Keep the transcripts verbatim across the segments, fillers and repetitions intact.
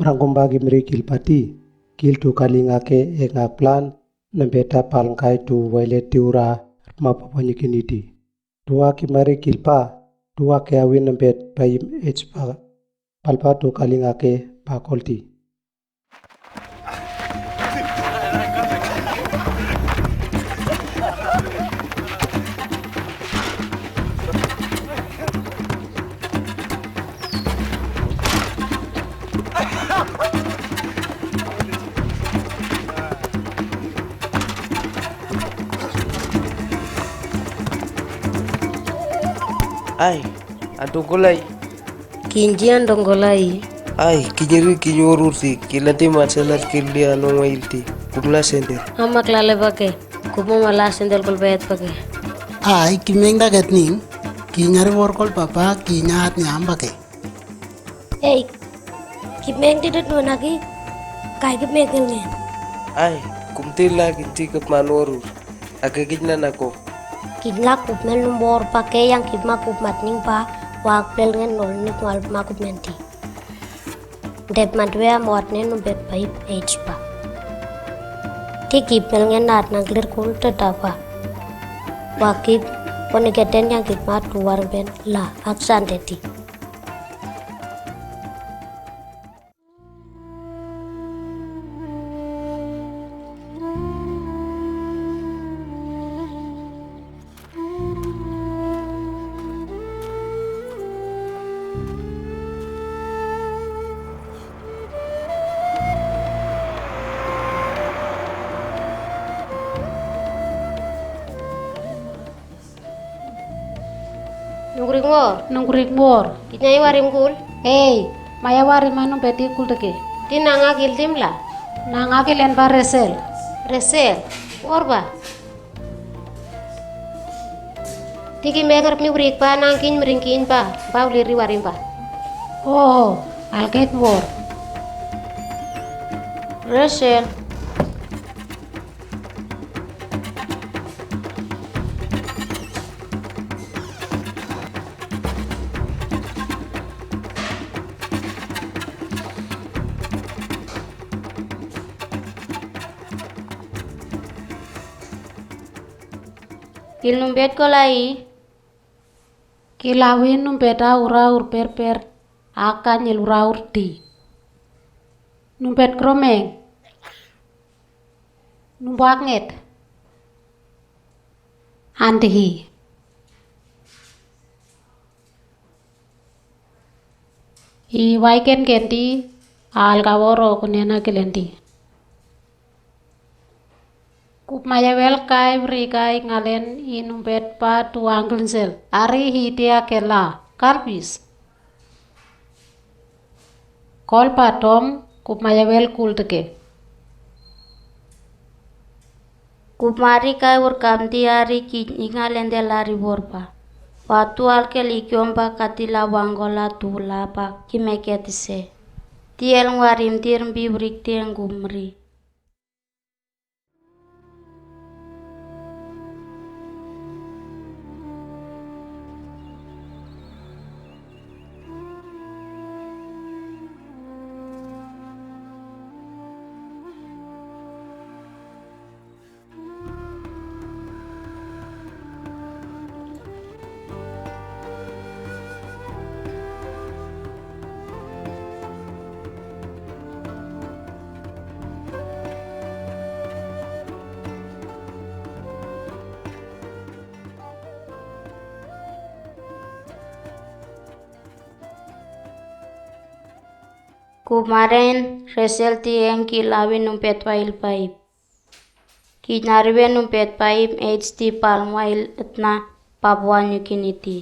Rangkum ba ki mri kil pati, kil tu kali nga ke ek nga plan, nambeta palngkai tu waile tiura ma Papua New Guinea ti. Tua ki mari kil pa, tua ke awin nambet paim ej pa, palpa tu kali nga ke pa kolti. Ai, adonggolai. Kinji adonggolai. Ai, kinyi ri kinyi orurti, kilati matsanar kili anong wailti, kumla sender. Ama klale bake, kuma mala sender kol bet bake. Ai, kimeng daget ning, kinyari wor kol papa, kinyat ni am bake. Ei, kimeng ti dut nunaki, kai kimeng ngen. Ai, kumti la kinti kep manorur, ake kinna nako. Kinla kup mel num bor pake yang kip ma kup mat ning pa, wak pel ngen nol nik wal ma kup menti. Dep mat wea mot ne num bet paip ej pa. Ti kip mel ngen nat nang klir kul te dapa. Wak kip, kone keten yang kip mat luar ben la, aksan teti. Nungkuring wor. Nungkuring wor. Kinya i warim kul. Ei, maya warim anum beti kul teke. Ti nanga kil tim la. Nanga kil en ba Resel. Resel. Wor ba. Ti ki meker mi wrik ba nang kin mring kin ba. Ba uli ri warim ba. Oh, alket wor. Resel. Kil num bet kolai. Kil awin num bet a ura ur per per. Aka nyil ura ur ti. Num bet kromeng. Num bak nget. Anti hi. I wai ken ken ti, al ka woro kunena kilen ti. Kup maya wel kai bri kai ngalen i num bet pa tu angkel sel. Ari hi tia kela. Kalpis. Kol pa tom, kup maya wel kul teke. Kup mari kai wor kam ti ari ki inga lende lari wor pa. Watu alkel ikiom pa katila wanggola tula pa kimeke tise. Tiel ngwarim tir mbi wrik tieng gumri. Kup maren Resel ti engkil awi numpet wail paip. Kij nariwen numpet paip ej ti pal ngwail etna Papua New Guinea ti.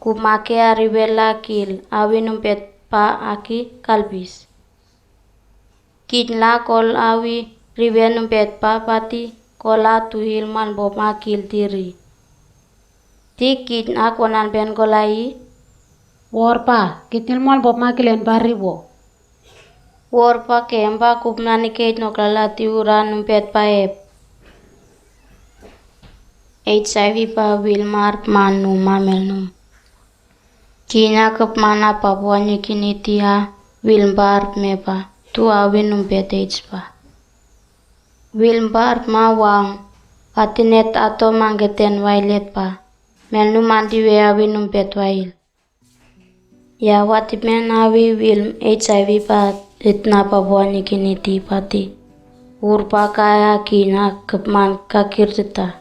Kup make ariwen lakil awi numpet pa aki kalbis. Kij la kol awi riwen numpet pa pati kol a tuhil malbop akil tiri. Ti kij ak wanan ben kolai. Wor pa, kij nil malbop makil en bari wo. Wor pa kem pa kup nani kej nok lala ti ura numpet pa ep. Ej saiwi pa wil mar man num mamel num. Kij na kep mana Papua New Guinea ti a Wilmar me ba, tu awi numbet ej ba. Wilmar ma wang, Atenet ato mangketen Violet ba, Melnum anti we awi numbet Violet. Ya watipmen awi Wilm H I V ba, itna ba bwani kiniti bati. Ur ba kaya kina kepman kakirteta.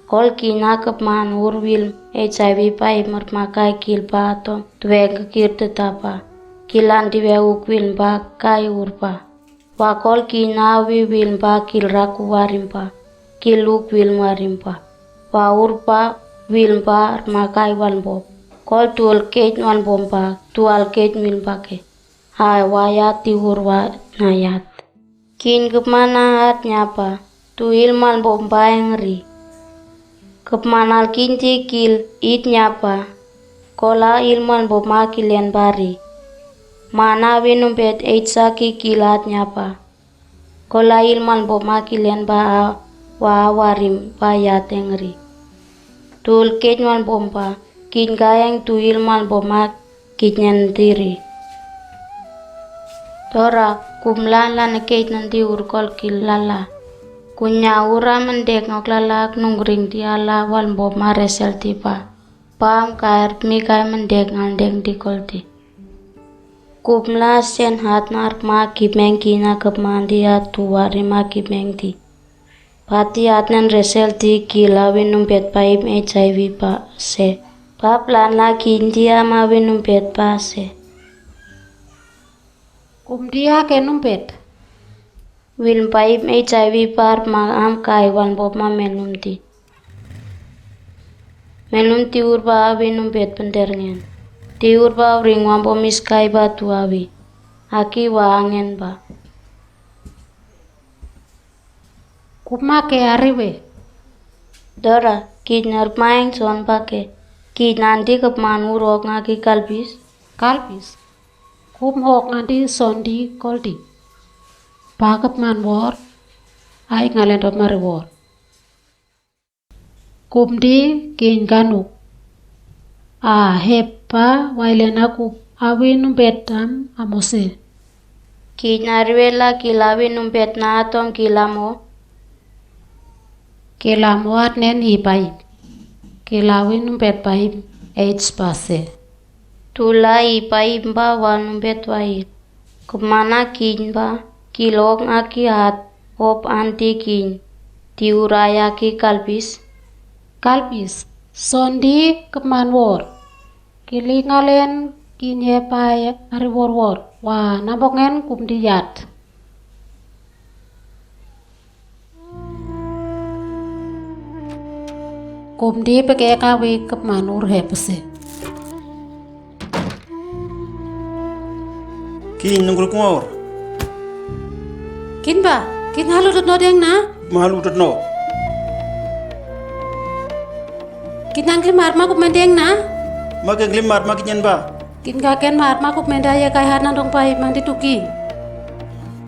Kol kina kepman ur Wilm H I V ba imar makai kil ba atom tuwe kakirteta ba. Kilan diwe uk Wilm ba kai ur ba. Wa kol kina awi Wilm ba kil raku warim ba, kil uk Wilm warim ba. Wa ur ba Wilm ba remakai wanbom. Kol tual kej wanbom ba, tual kej Wilm ba ke. Ai wa yat ti ur wa na yat. Kin kepman na at nya ba, tu il wanbom ba engri. Kepman al kin ti kil it nya ba. Kol a il wanbom ma kilen ba ri. Mana awi numbet ej sa ki kil at nya ba. Kol a il wanbom ma kilen ba a wa warim ba yat engri. Tual kej wanbom ba, kin kayeng tu il wanbom ma kej nyan tiri. Tora, kumlan lan kej nyan ti ur kol kil lala. Kunya ura mendek ngok lala nungring ti ala wanbom ma resel ti ba. Pam kaer mi kai mendek ngandeng di kol ti. Kumla sen hat nar ma kipmeng kina kepman ti atu wari ma kipmeng ti. Pati atnen resel ti kil awi numbet ba im H I V ba se. Pap lan la kin ti am awi numbet ba se. Kum dia ke numbet. Wil ba im H I V ba ar ma am kai wanbom ma Melnum ti. Melnum ti ur ba awi numbet pender ngen. Ti ur ba ring wanbom is kai ba tu awi. Aki wa angen ba. Kuma ke ari we. Dora, kit nar maeng son ba ke. Kit nandi kepman ur ok nga ki kalbis. Kalbis. Kum ok nandi son di kol di. Ba kepman wor. Ai ngalen dot mari wor. Kum di kin kanuk. A hep ba wailen aku awi numbet am amose. Kin ari we la kil awi numbet na atom kil amo. Kil amo atnen i paip. Kil awi numbet paip ej base. Tula i paip ba wal numbet wail. Kemana kin ba kil ok nga ki at op anti kin. Ti ur aya ki kalbis. Kalbis. Son di kepman wor. Kili ngalen kin ye pa ari wor wor. Wa nambok ngen kum di yat. Kum di peke kawi kepman ur he pese. Kin nungkruk ngor. Kin ba, kin halu dot no deng na? Malu dot no. Kin nang klim ar ma kup mendeng na? Ma ke klim ar ma kinyen ba. Kin ka ken mar ma kup menda ye kai har nandong pai mandi tuki.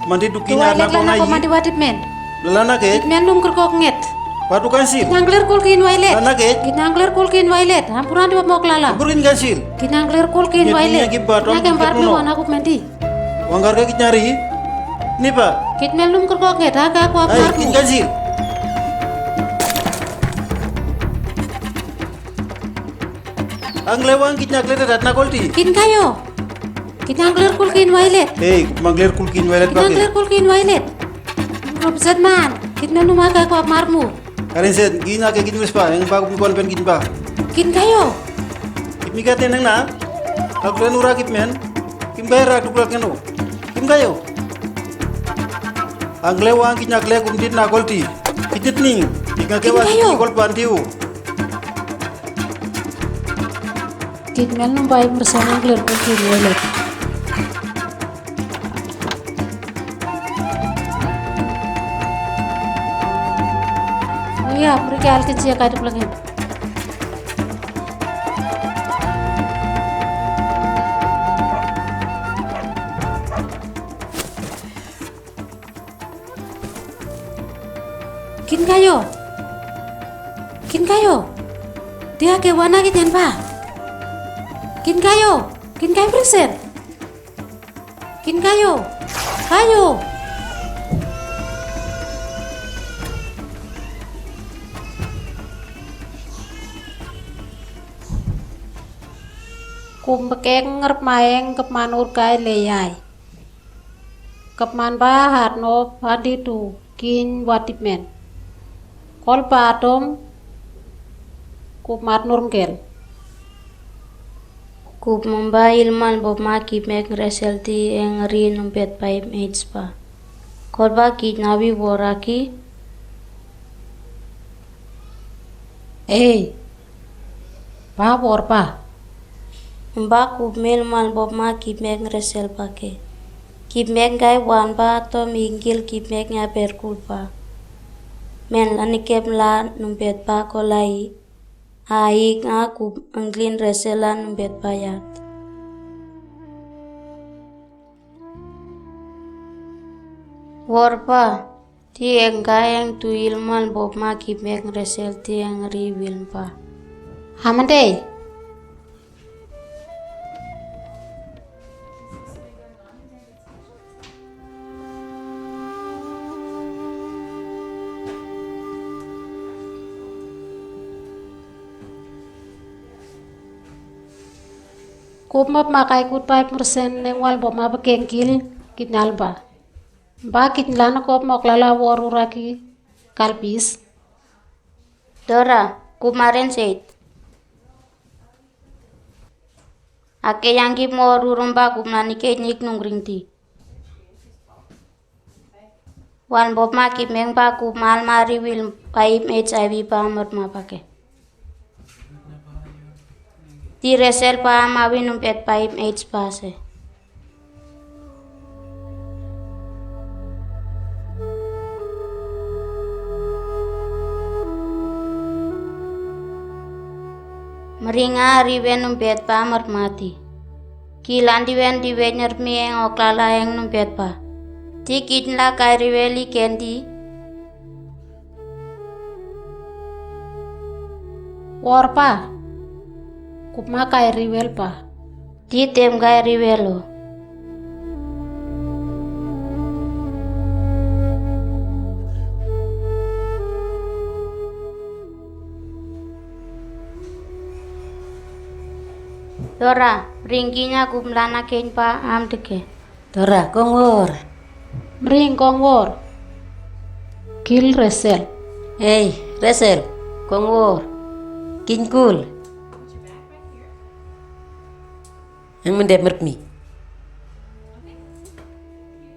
Mandi tuki na na ko na ko mandi wadip men. Lana ke. Kit men num kerkok nget. Wadu kansil. Kit nang kler kul kin wailet. Lana ke. Kit nang kler kul kin wailet. Hampuran di mok lala. Hampur kin kansil. Kit nang kler kul kin wailet. Kit nang kem bar no wana kup mendi. Wanggar ke kit nyari. Ni ba. Kit men num kerkok nget. Aga aku aku. Ai kin kansil. Angle wang kit nyakle dat na kolti. Kin kayo. Kit nang kler kul kin wailet. Hei, mang kler kul kin wailet ba ke. Kit nang kler kul kin wailet. Rob zat man. Kit men num aga ko ap marmu. Karin zat, gina ke kit wis ba, yang ba kum kon pen kit ba. Kin kayo. Kit mi ka teneng na. Kal klen ura kit men. Kim ba ra tukla keno. Kim kayo. Angle wang kit nyakle kum tit na kolti. Kit tit ning. Kit ngake wa kit kol pantiu. Kit men num bai mersanang kler kul kin wailet. Iya, pergi alti cia kaduk lagi. Kin kayo. Kin kayo. Dia ke wana ke jen ba. Kin kayo. Kin kayo presen. Kin kayo, kayo. Kum pekeng ngerep maeng kepman ur kai leyai. Kepman ba hat no pandi tu kin watip men. Kol ba atom kup mat nurngkel. Kup mamba ilmal bop ma kip mek resel ti eng ri numpet paim age pa. Kol ba kit nawi wor aki. Ei, ba wor pa. Mba kup mel mal bop ma kip mek resel pa ke. Kip mek gai wan ba to mingkil kip mek nya perkul pa. Men lani kep la numpet pa kolai. Aik nga kup engklin resel la numpet pa yat. Wor pa. Ti eng ka eng tu ilmal bop ma kip mek resel ti eng ri wilm pa. Hamandei. Kup map ma kai kut pai persen neng wal bop ma pekengkil kit nal ba. Ba kit nal na kop mok lala wor ur aki kalpis. Dora, kup maren seit. Ake yang kip mor ur mba kup nani ke nik nung ring ti. Wan bop ma kip meng ba kup mal mari wil paim H I V pa mot ma pake. Ti resel pa ma win umpet paim H pa se. Meringa riwen umpet pa mot mati. Kilan diwen diwen nyermi eng oklala eng numpet pa. Ti kit nla kai riweli kendi. Wor pa. Kup ma kai riwel pa. Ti tem kai riwel o. Dora, ringkinya kup mlana keny pa am deke. Dora, kong wor. Mring kong wor. Kil resel. Ei, resel, kong wor. Kinkul. Eng mendep merpmi.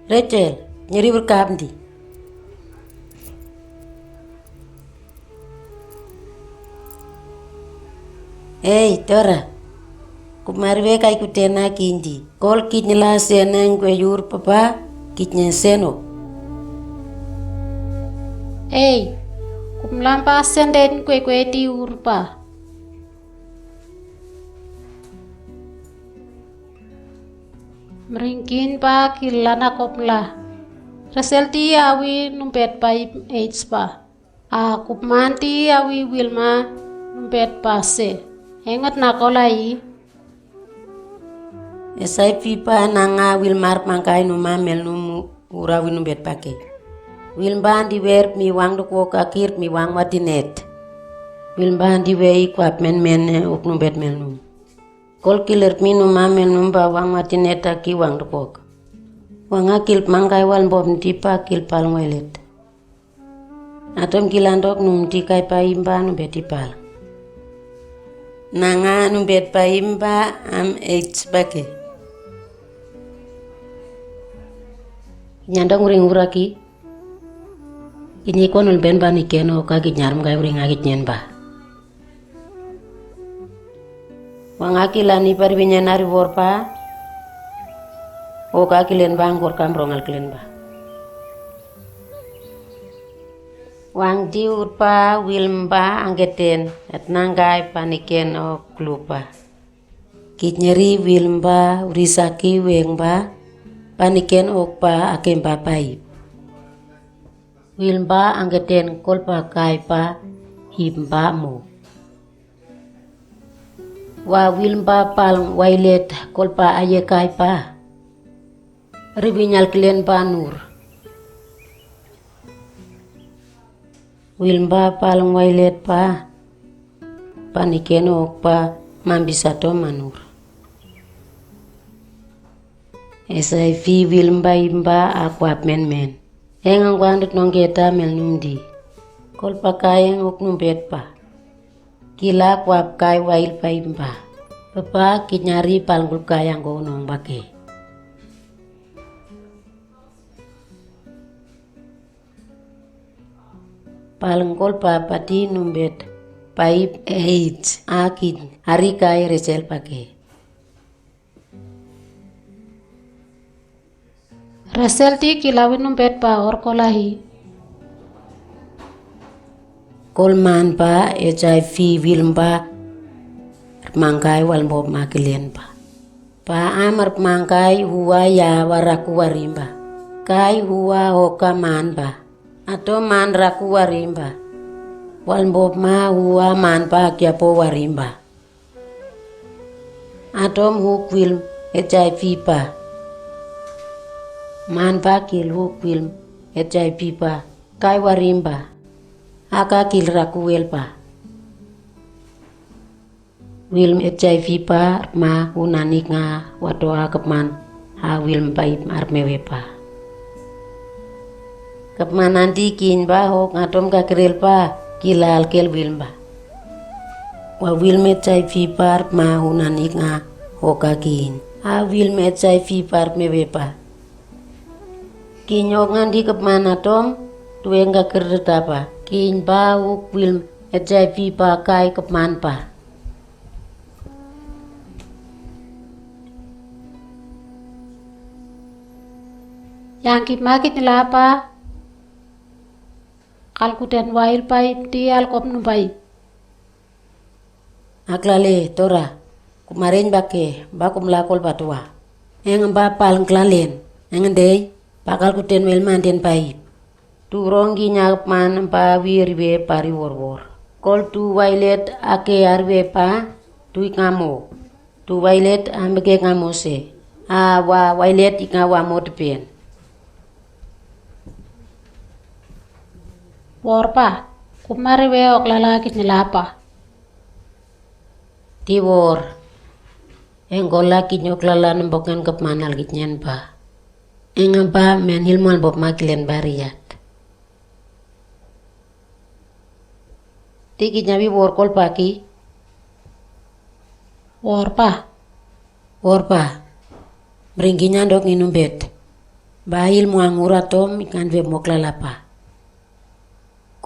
Rachel, nyeri berkap ndi. Ei, Dora. Kup mari we kai kutena kindi. Kol kit nyela seneng kwe yur papa, kit nyen seno. Ei, kup mlampa senden kwe kwe ti ur pa. Meringkin pa kilana kopla. Resel ti awi numpet pa age pa. A kup man ti awi Wilma numpet pa se. Engot na kolai. Esai pipa nanga Wilma arpangkai numa mel numu ura wi numpet pake. Wilma ndi wer mi wang duk wok akir mi wang watinet. Wilma ndi wei kwap men men uk numpet mel num. Kol kiler mi numa mel num ba wang watinet aki wang duk wok. Wang akil pangkai wal bom ndi pa kil pal ngwelet. Atom kilandok num ti kai pa imba num beti pal. Nanga num bet pa imba am age pake. Nyandok ring uraki. Ini konul ben ba ni keno ka ki nyarm kai uring aki nyen ba. Wang aki lani pari binyan ari wor pa. O ka kilen ba angkor kam rongal kilen ba. Wang di ur pa Wilma angketen et nanggai paniken ok lupa. Kit nyeri Wilma uri saki weng ba paniken ok pa akem ba pai. Wilma angketen kol pa kai pa him ba mo. Wa Wilma pal wailet kol pa aye kai pa. Ribiñal kilen ba nur. Wilmba pal ngwailet ba. Paniken ok ba mambisa to manur. Esai fi wilmba imba akwap menmen. Eng angwan dut nong keta mel numdi. Kol pakai eng ok numbet ba. Kila kwap kai wail paimba. Pepa kinyari palngul kai anggo nong bake. Palngkol pa pati numbet. Paip eits akin ari kai resel bake. Resel ti kilawi numbet ba or kolahi. Kol man ba ejai fi wilmba. Mangkai wal mob makilen ba. Ba amar mangkai hua ya waraku warimba. Kai hua hoka man ba. Ato man raku warimba. Wal mob ma hua man ba kiapo warimba. Atom hu kwilm H I V ba. Man ba kil hu kwilm H I V ba. Kai warimba. Aka kil raku wel ba. Wilm H I V ba ma hu nanik nga wato akap man. Ha wilm bai armewe ba. Kepman anti kiñ ba hok ngatom kakrel ba kila alkel wilm ba. Wa wilm H I V ba arma hu nanik nga hok kakiñ. A wilm H I V ba armewe ba. Kiñ hok nganti kepman atom tueng kakrel ba. Kiñ ba huk wilm H I V ba kai kepman ba. Yang kip makit nila ba. Kalkuten wail ba ipti alkop nubai. Aklale tora. Kumareñ bake bakum lakol batua. Eng ba pal ngklalen. Eng dei ba kalkuten wel manden ba ip. Turong kiñ akap man ba wiriwe pari worwor. Kol tu wailet ake arwe ba tu ikngamo. Tu wailet ambeke ngamo se. A wa wailet iknga wamo tepen. Wor ba. Kumariwe oklala kiñ nila ba. Ti wor. Eng kola kiñ oklala nembok ngan kepman alkiñen ba. Eng ba men hilmol bob makilen ba riat. Ti kiñawi wor kol ba ki. Wor ba. Wor ba. Mringkiñan dok nginum bet. Ba hilmo angur atom ikngan we moklala ba.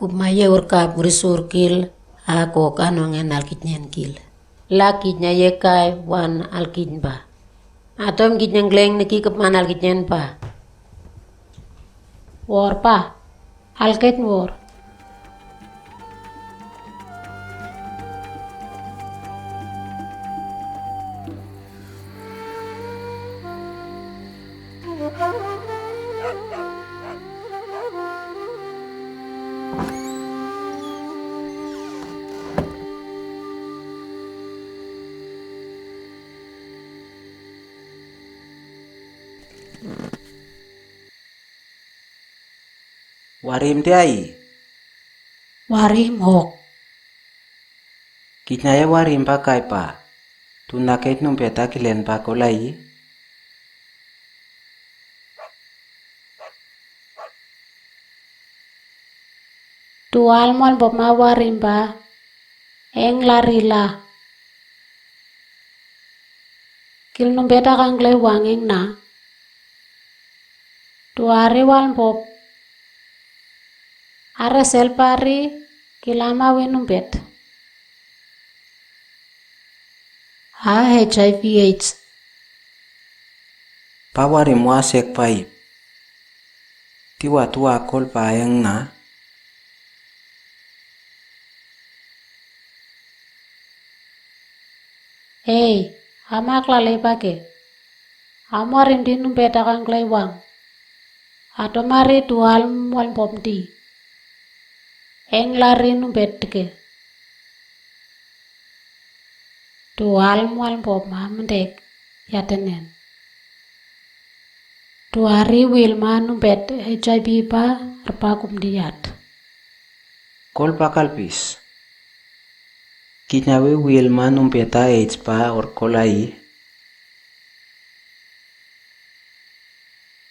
Kumaye urkap ngrisur kil akok anong en alkiñen kil. Lakiñ aye kai wan alkiñ ba. Atom kiñ engkleng neki kepman alkiñen ba. Wor ba. Alkiñ wor. Warim ti ai. Warim hok. Kiñaye warim ba kai ba. Tuna ket numbet akilen ba kolai. Tual mol bob ma warim ba. Eng larila. Kil numbet akangklai wang eng na. Tuari wal bob. Are sel pari kil ama wi numbet. A H I V H. Ba warim wa sek ba ip. Ti wa tua kol ba eng na. Ei, ama klale ba ke. Ama rim di numbet akangklai wang. Atom ari tual mol bob di. Eng lari numbet ke. Tual mol bob ma mendek yatenen. Duari wil ma numbet HIV pa, ar pa kumdi at. Kol pa Kalpis. Kidnya we wil ma numbet a AIDS pa or kol a i.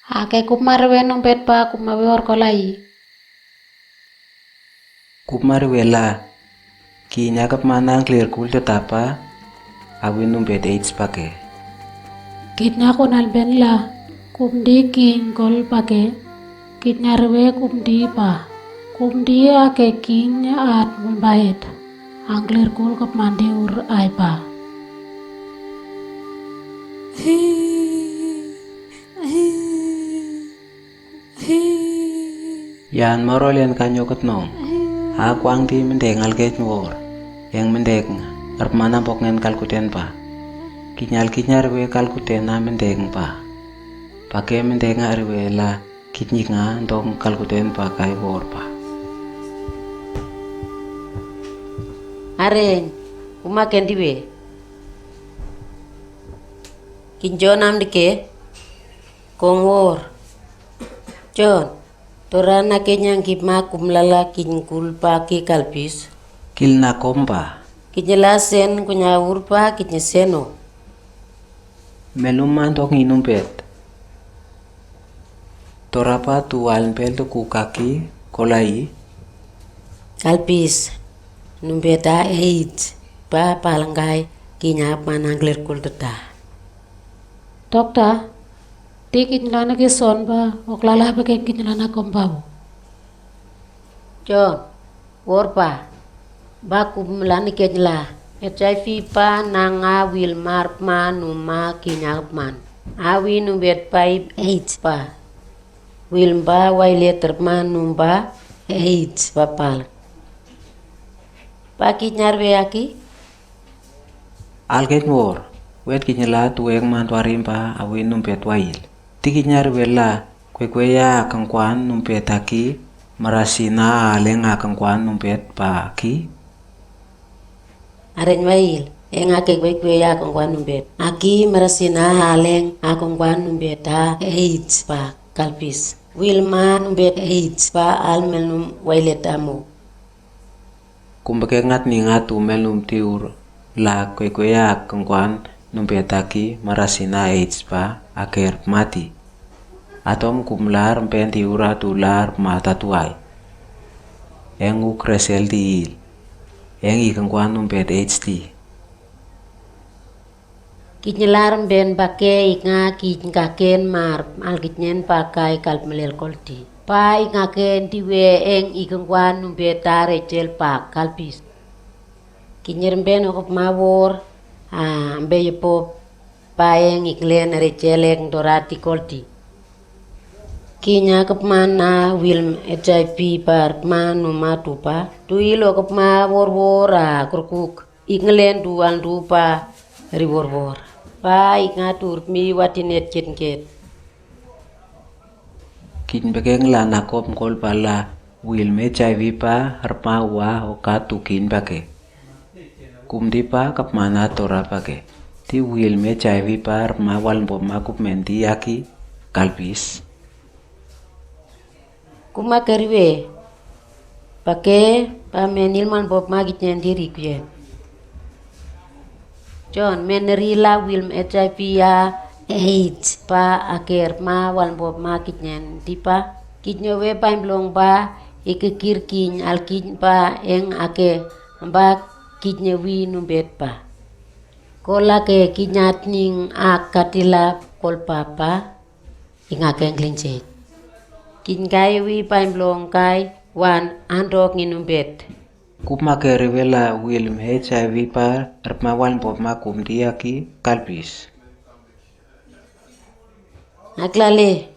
Ake kupmar we numbet pa kupmar we or kol a i. Kupmar we la. Kidnya kupmar nang klir kul teta pa. Awi numbet AIDS pa ke. Kidnya kunal ben la. Kumdi kidnya kol pa ke. Kidnya rwe kumdi pa. Kumdi ake kidnya at mulbaet. Angklir kul kap mandi ur ai pa. Yan maro len kanyo ketnong. A kwang ti mendeng alkej wor. Yang mendeng. Arpmana bok ngen kalkuten pa. Kinyal kinyar we kalkuten a mendeng pa. Pake mendeng a rwe la. Kinyik nga dong kalkuten pa kai wor pa. Areng, uma kendi we. Kinjo nam dike. Kong wor. Jon, tora na kenyang kip ma kum lala kinying kul pa ki Kalpis. Kil na kom pa. Kinyela sen kunya ur pa kinyeseno. Melum ma dok nginum pet. Tora pa tu alin pel tu ku kaki kolai. Kalpis, numbet a AIDS pa palangkai kinyap manang klir kul teta. Dokta, ti kinyelana ki son ba, oklala ba ke kinyelana kom ba. Jon, wor pa, ba kum lana kinyela, HIV pa nang a wil mar ma numa kinyap man. Awi numbet pa AIDS pa. Wil ba wai letter ma num ba AIDS pa pal. Pa kinyar we aki? Alkej mor, wet kinyela tueng man tuarim pa awi numbet wail. Ti kinyar we la, kwe kwe ya kangkwan numbet aki, marasina aleng a kangkwan numbet pa aki. Areng wail, eng ake kwe kwe ya kangkwan numbet. Aki marasina aleng a kangkwan numbet a AIDS pa Kalpis. Wil ma numbet AIDS pa al melnum wailet amo. Kumbake ngat ni ngat u melnum tiur la kwe kwe ya kangkwan numbet aki marasina AIDS pa aker mati. Atom kum lar mpen tiur atu lar mata tuai. Eng u kresel tiil. Eng i kangkwan numbet AIDS ti. Kinyela armben bake iknga kinykaken mar alkitnen pakai kalp melel kolti. Pa ikngaken tiwe eng ikangkwan numbet a Rachel pa Kalpis. Kinyermben okop ma wor a mbe yepop pa eng iklen Rachel eng dorati kolti. Kinya kepman a wilm HIV par ma numa tupa. Tuilo kepma wor wor a kurkuk. Ikngelen dual dupa riwor wor. Pa iknga turmi watinet ket ket. Kin bekeng la nakom kol pala wilm HIV pa rma wa oka tukin bake. Kumdi pa kepmana tora bake. Ti wilm HIV pa rma wal boma kupmenti aki Kalpis. Kuma keriwe. Pake pa menil man bob ma gitnen diri kuye. Jon meneri la wilm HIV a AIDS pa aker ma wal bob ma gitnen dipa. Gitnyo we pa imblong ba ikekir kin alkin pa eng ake ba gitnyo wi numbet pa. Kola ke kinyat ning akatila kol papa. Inga keng klinchek. Kin kai wi paim long kai wan andok nginum bet. Kupma keri wela wilm HIV pa rpma wan bob ma kumdi aki Kalpis. Aklale,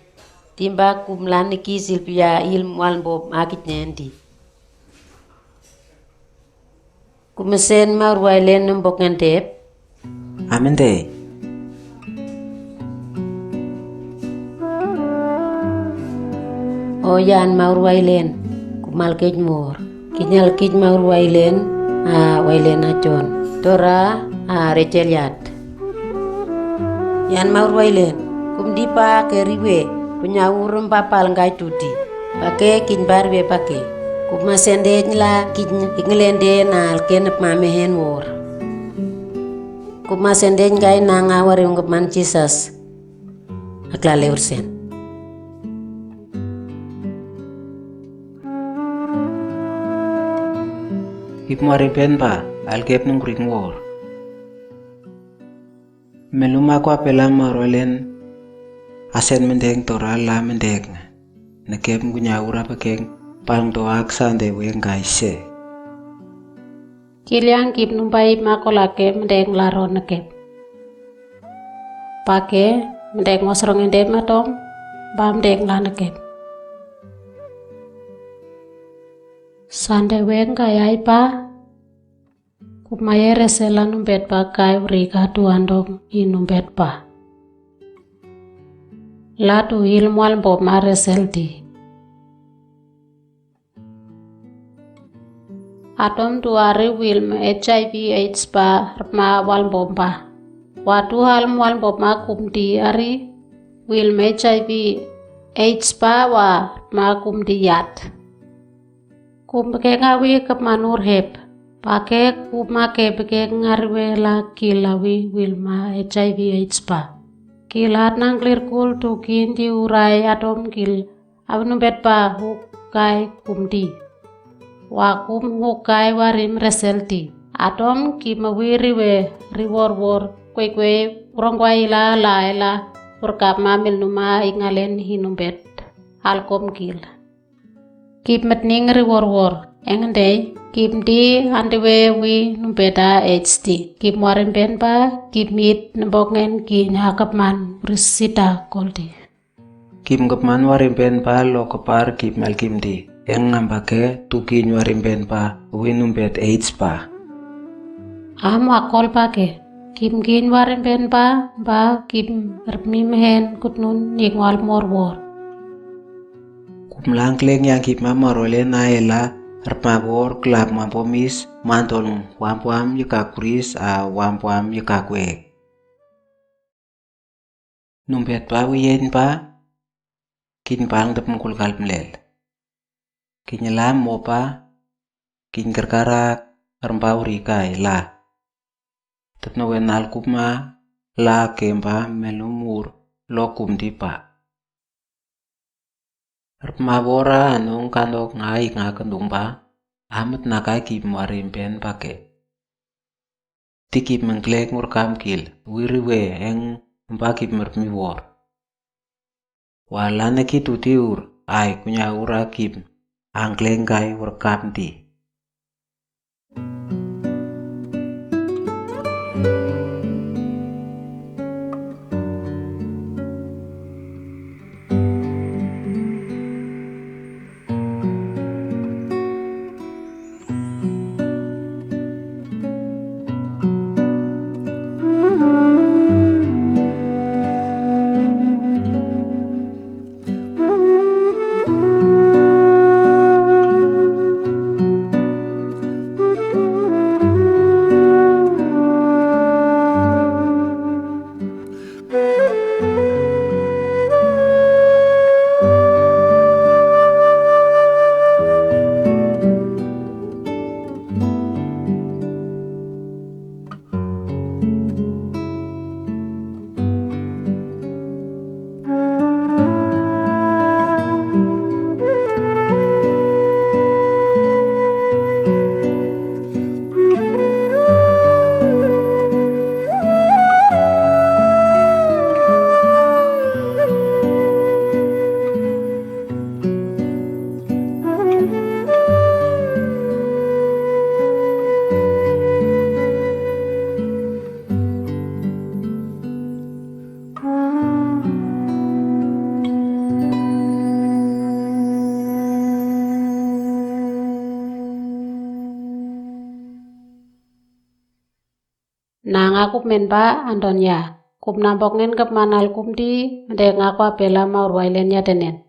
timba kumlan niki Silvia ilm wan bob ma kitnendi. Kumesen ma urwailen numbok ngendep. Amende. Oyan ma urwailen. Kumal kej mor. Kinyal kej ma urwailen. A wailen a Jon. Tora a Rachel yat. Yan ma urwailen. Kumdi pa ke riwe, kuñaur rim pa pal ngkai tudi. Pa ke kij bar we pa ke. Kup ma sendej la kij iklende na alken ap ma mehen wor. Kup ma sendej ngkai na nga wari ungkup man Jisas. Akla lewur sen. Kip ma wari ben pa, alkep nung ring wor. Melum aku apelam ma rolen, asen mendeng tora la mendeng. Nekep kuñaur apekeng, pang to ak sande weng kaise. Kiliang kip numpai ma kola ke mendeng la ro nekep. Pa ke, mendeng mosrong ende matom, ba mendeng la nekep. Sande weng kai ai pa, kup ma ye resel la numbet pa kai wri ka tuan dong i numbet pa. La tu hil mual bo ma resel di. Atom tu ari wil ma H I V H pa rma wal bomba. Wa tu hal wal bomba kumdi ari wil ma H I V H pa wa rma kumdi yat. Kum beke ngawi kep manur hep. Pake kum ma ke beke ngari wela kila wi wil ma H I V H pa. Kila nang klir kul tu kin di urai atom kil Awi numbet pa hukai kumdi. Wa kum hukai warim resel di. Atom kip ma wiri we riwor wor kwe kwe urong kwa ila la ila urkap ma mil numa ingalen hi numbet. Alkom kil. Kip metning riwor wor. Engdei kip di ande we wi numbet a H D. Kip warim ben pa kip mit nembok ngen ki nyakap man risita koldi. Kim kepman warim ben pa lo kepar kip mal kim di. Eng ngam pake tukin warim ben pa wi numbet H pa. Am wakol pake. Kim kin warim ben pa ba kim rmim hen kutnun ning wal mor wor. Kum lang kleng yang kip ma marole na ela rma bor klap ma bomis mantol wam wam yeka kuris a wam wam yeka kwek. Numbet pa wiyen pa kin pang dep mukul kal mlel. Kin lam mo pa kin kerkarak rem pa uri kai la. Dep no wen nal kup ma la kem pa melum ur lo kum di pa. Rep ma bora anung kandok ngai nga kendung pa amet nakai kip warim ben pake. Ti kip mengklek ngur kam kil wiri we eng mpa kip mermi wor. Walane ki tuti ur ai kunya ura kip angkleng kai ur kam ti. Nang aku men ba Antonia. Kup nambok ngen kep manal kum di mendek ngaku apela mau ruai len ya tenen.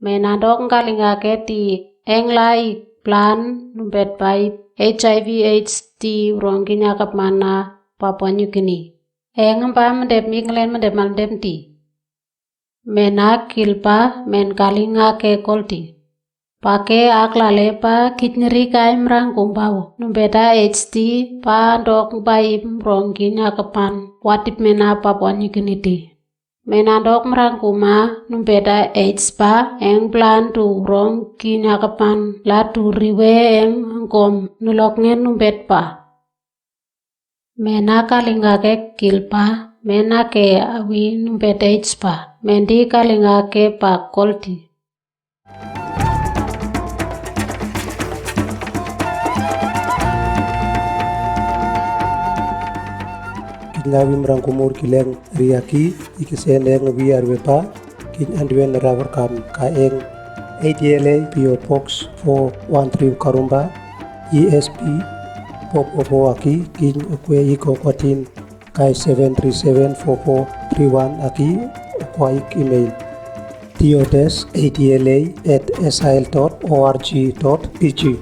Men andok ngkaling ake ti eng lai plan numbet pai H I V H ti urong kinya kep mana Papua New Guinea. Eng mpa mendep mik len mendep mal mendep ti. Men a kilpa men kalinga ke kolti. Pa ke aklale pa kijnri kai mrangkum pau numpet a H T pa dok bai mrong kinya kepan watip men a Papua New Guinea ti. Men a dok mrangkum a numpet a H pa eng plan tu mrong kinya kepan la tu riwe eng kom nulok ngen numpet pa. Men a kalinga ke kilpa, men a ke awi numpet H pa, men di kalinga ke pa kolti. Kijnga wi mrangkum ur kileng riaki, iki seneng wi arwe pa, Kin Andwen Rawarkam ka eng A D L A P O Box four one three Karumba, E S P, Popopo aki, kin ukwe iko kotin, kai seven three seven four four three one aki, ukwa ik email. Theodes A D L A at S I L dot O R G dot P G.